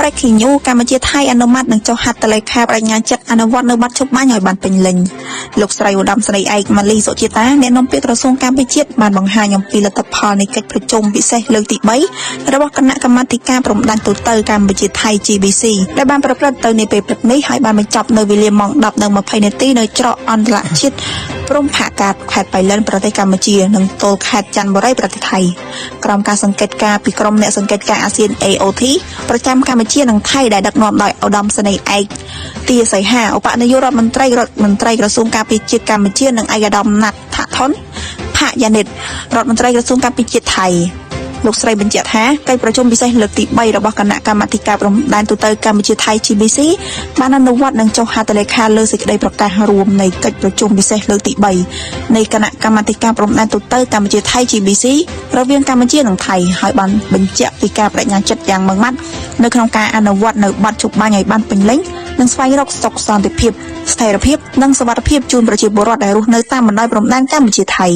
Breaking News កម្ពុជាថៃអនុម័តនិងចុះហត្ថលេខាបដិញ្ញាចិត្តអនុវត្តនៅបទឈប់បាញ់ឲ្យបានពេញលេញលោកស្រីឧត្តមស្រីឯកម៉ាលីសុជាតាអ្នកនាំពាក្យក្រសួងការពារជាតិបានបង្ហាញអំពីលទ្ធផលនៃកិច្ចប្រជុំពិសេសលើកទី3របស់គណៈកម្មាធិការព្រំដែនទូទៅកម្ពុជាថៃ GBC ដែលបានប្រព្រឹត្តទៅនាពេលព្រឹកនេះហើយបានបញ្ចប់នៅវេលាម៉ោង10:20នាទីនៅច្រកអន្តរជាតិព្រំផាកាតខេត្តបៃលិនប្រទេសកម្ពុជានិងទល់ខេត្តច័ន្ទបុរីប្រទេសថៃក្រោមការសង្កេតការណ៍ពីក្រុមអ្នកសង្កេតការណ៍អាស៊ាន AOT ប្រចាំកម្ពុជានិងថៃដែលដឹកនាំដោយឧត្តមសេនីយ៍ឯកទាសីហាឧបនាយករដ្ឋមន្ត្រីរដ្ឋមន្ត្រីក្រសួងការពារជាតិកម្ពុជានិងឯកឧត្តមណាត់ថថុនផយានិតរដ្ឋមន្ត្រីក្រសួងការពារជាតិថៃលោកស្រីបញ្ជាក់ថាកិច្ចប្រជុំពិសេសលើកទី3របស់គណៈកម្មាធិការព្រំដែនទូទៅកម្ពុជាថៃ GBC បានអនុវត្តនិងចុះហត្ថលេខាលើសេចក្តីប្រកាសរួមនៃកិច្ចប្រជុំពិសេសលើកទី3នៃគណៈកម្មាធិការព្រំដែនទូទៅកម្ពុជាថៃ GBC រវាងកម្ពុជានិងថៃហើយបានបញ្ជាក់ពីការបដិញ្ញាចិត្តយ៉ាងម៉ឺងម៉ាត់នៅក្នុងការអនុវត្តនៅបទឈប់បាញ់ឲ្យបានពេញលេញនិងស្វែងរកសុខសន្តិភាពស្ថិរភាពនិងសុវត្ថិភាពជូនប្រជាពលរដ្ឋដែលរស់នៅតាមបណ្ដោយព្រំដែនកម្ពុជាថៃ។